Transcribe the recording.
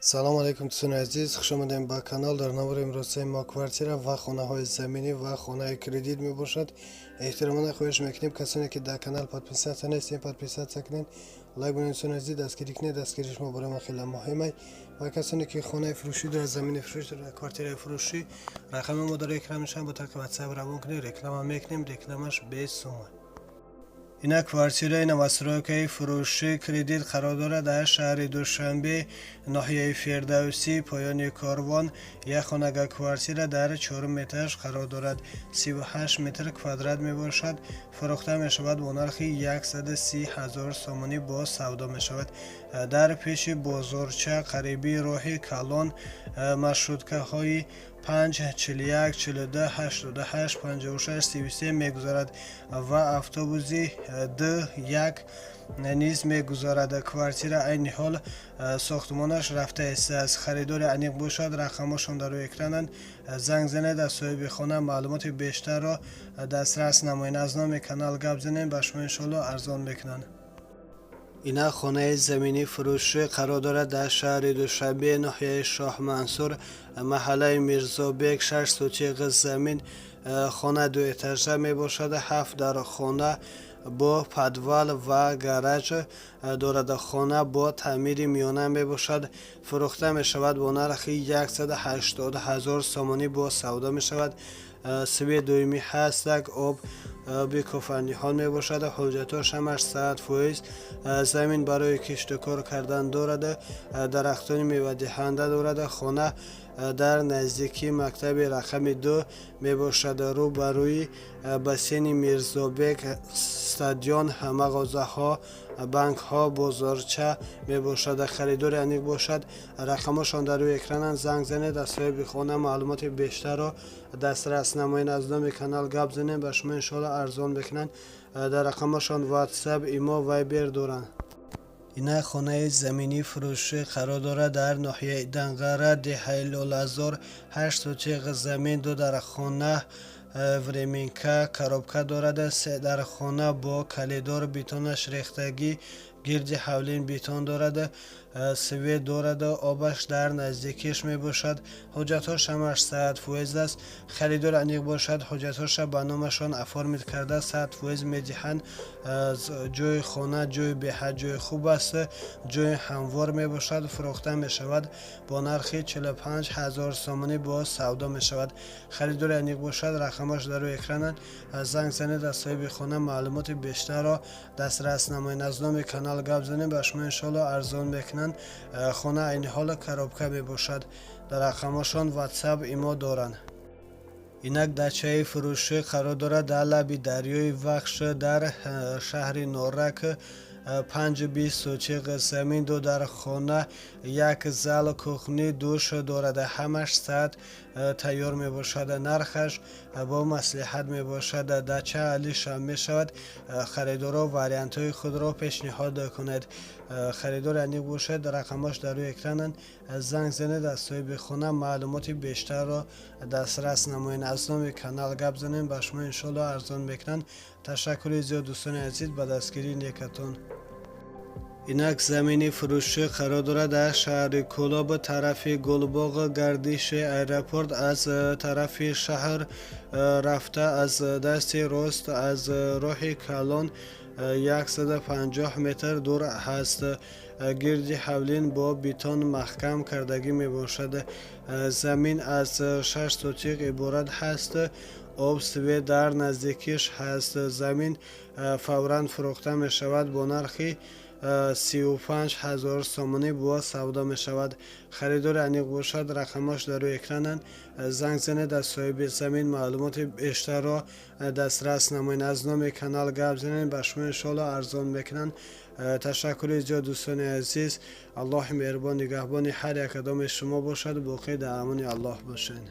Салом алейкум, дӯстони азиз, хуш омадем ба канал. Дар навори имрӯзаи мо квартира ва хонаҳои заминӣ ва хонаи кредит мебошад. Эҳтиромона хоҳиш мекунем, касоне ки дар канал подписаться нестем, подписаться кунед, лайк бонед. Дӯстони азиз, дастгирӣ кунед, дастгирии шумо барои ман хеле муҳим аст. Ва касоне ки хонаи фурӯшӣ дорад, замини фурӯшӣ дорад, квартираи фурӯшӣ, рақами мо дар экран мешавад, бо тариқи WhatsApp равон кунед, реклама мекунем, рекламаш бесума. Ина квартираи новостройкаи фурӯшӣ кредит қарор дорад дар шаҳри Душанбе, ноҳияи Фирдавсӣ, поёни Корвон. Як хонага квартира дар чорум этаж қарор дорад, 38 метр квадрат мебошад. Фурӯхта мешавад бо нархи 130 ҳазор сомонӣ, боз савдо мешавад. Дар пеши бозорча, қариби роҳи калон, маршруткаҳои 5, 41, 42, 88, 56, 33 мегузарад ва автобуси д 1 низ мегузарад. Квартира айни ҳол сохтмонаш рафта истааст. Харидори аниқ бошад, рақамҳошон дар рӯи экрананд, занг занед, аз соҳиби хона маълумоти бештарро дастрас намоед. Аз номи канал гап занед, ба шумо иншоалло арзон мекунанд. Ина хонаи заминӣ фурӯшӣ қарор дорад дар шаҳри Душанбе, ноҳияи Шоҳмансур, маҳаллаи Мирзобек, 6 сотиғ замин. Хона дуэтажа мебошад, ҳафт дар хона бо подвал ва гараж дорад. Хона бо таъмири миёна мебошад. Фурӯхта мешавад бо нархи 180 ҳазор сомонӣ, бо савдо мешавад. Свет доимӣ ҳастак, об бекофарниҳон мебошад. Ҳуҷҷатҳош ҳамаш 100%. Замин барои киштукор кардан дорад, дарахтони мевадиҳанда дорад. Хона дар наздикии мактаби рақами 2 мебошад, рӯ ба рӯи бассейни Мирзобек, стадион, мағозаҳо, банкҳо, бозорча мебошад. Харидори аниқ бошад, рақамҳошон дар рӯи экрананд, занг занед, аз соҳиби хона маълумоти бештарро дастрас намоед. Аз номи канал гап занед, ба шумо иншоалло арзон мекунанд. Дар рақамҳошон WhatsApp, Имо, Вайбер доранд. Ина хонаи заминӣ фурӯшӣ қарор дорад дар ноҳияи Данғара, деҳаи Лолазор, 8 сотиғ замин, ду дар хона, временка, коробка дорад, се дар хона бо калидор, бетонаш рехтагӣ, гирди ҳавлин бетон дорад, свет дорад, обаш дар наздикиш мебошад. Ҳуҷҷатҳош ҳамаш 100% аст. Харидор аниқ бошад, ҳуҷҷатҳоша ба номашон оформить карда, 100% медиҳанд. Ҷои хона ҷои беҳад ҷои хуб аст, ҷои ҳамвор мебошад. Фурӯхта мешавад бо нархи 45 ҳазор сомонӣ, боз савдо мешавад. Харидори аниқ бошад, рақамҳош дар рӯи экрананд, занг занед, аз соҳиби хона маълумоти бештарро дастрас намоед. Аз номи канал гап занед, ба шумо иншоалло арзон мекунанд. Хона айни ҳол коробка мебошад. Дар рақамҳошон WhatsApp, Имо доранд. Инак дачаи фурӯшӣ қарор дорад дар лаби дарёи Вахш, дар шаҳри Норак, 5-20 сотиғ замин, ду дар хона, як зал, кухня, душ дорад. Ҳамаш сад тайёр мебошад. Нархаш бо маслиҳат мебошад. Дача алишам мешавад. Харидоро вариантҳои худро пешниҳод кунед. Харидори аниқ бошад, рақамҳош дар рӯи экрананд, занг занед, аз соҳиби хона маълумоти бештарро дастрас намоед. Аз номи канал гап занед, ба шумо иншоалло арзон мекунанд. Ташаккури зиёд, дӯстони азиз, ба дастгирии некатон. Инак замини фурӯшӣ қарор дорад дар шаҳри Кӯлоб, тарафи Гулбоғ, гардиши аэропорт, аз тарафи шаҳр рафта, аз дасти рост, аз роҳи калон 150 метр дур ҳаст. Гирди ҳавлин бо бетон маҳкам кардагӣ мебошад. Замин аз 6 сотиқ иборат ҳаст. Об, свет дар наздикиш ҳаст. Замин фавран фурӯхта мешавад, бо нархи 35 ҳазор сомонӣ боз савдо мешавад. Харидори аниқ бошад, рақамҳош дар рӯи экрананд, занг занед, аз соҳиби замин маълумоти бештарро дастрас намоед. Аз номи канал гап занед, ба шумо иншоалло арзон мекунанд. Ташаккури зиёд, дӯстони азиз. Аллоҳи меҳрубон нигаҳбони ҳар як кадоми шумо бошад. Боқӣ дар амони Аллоҳ бошед.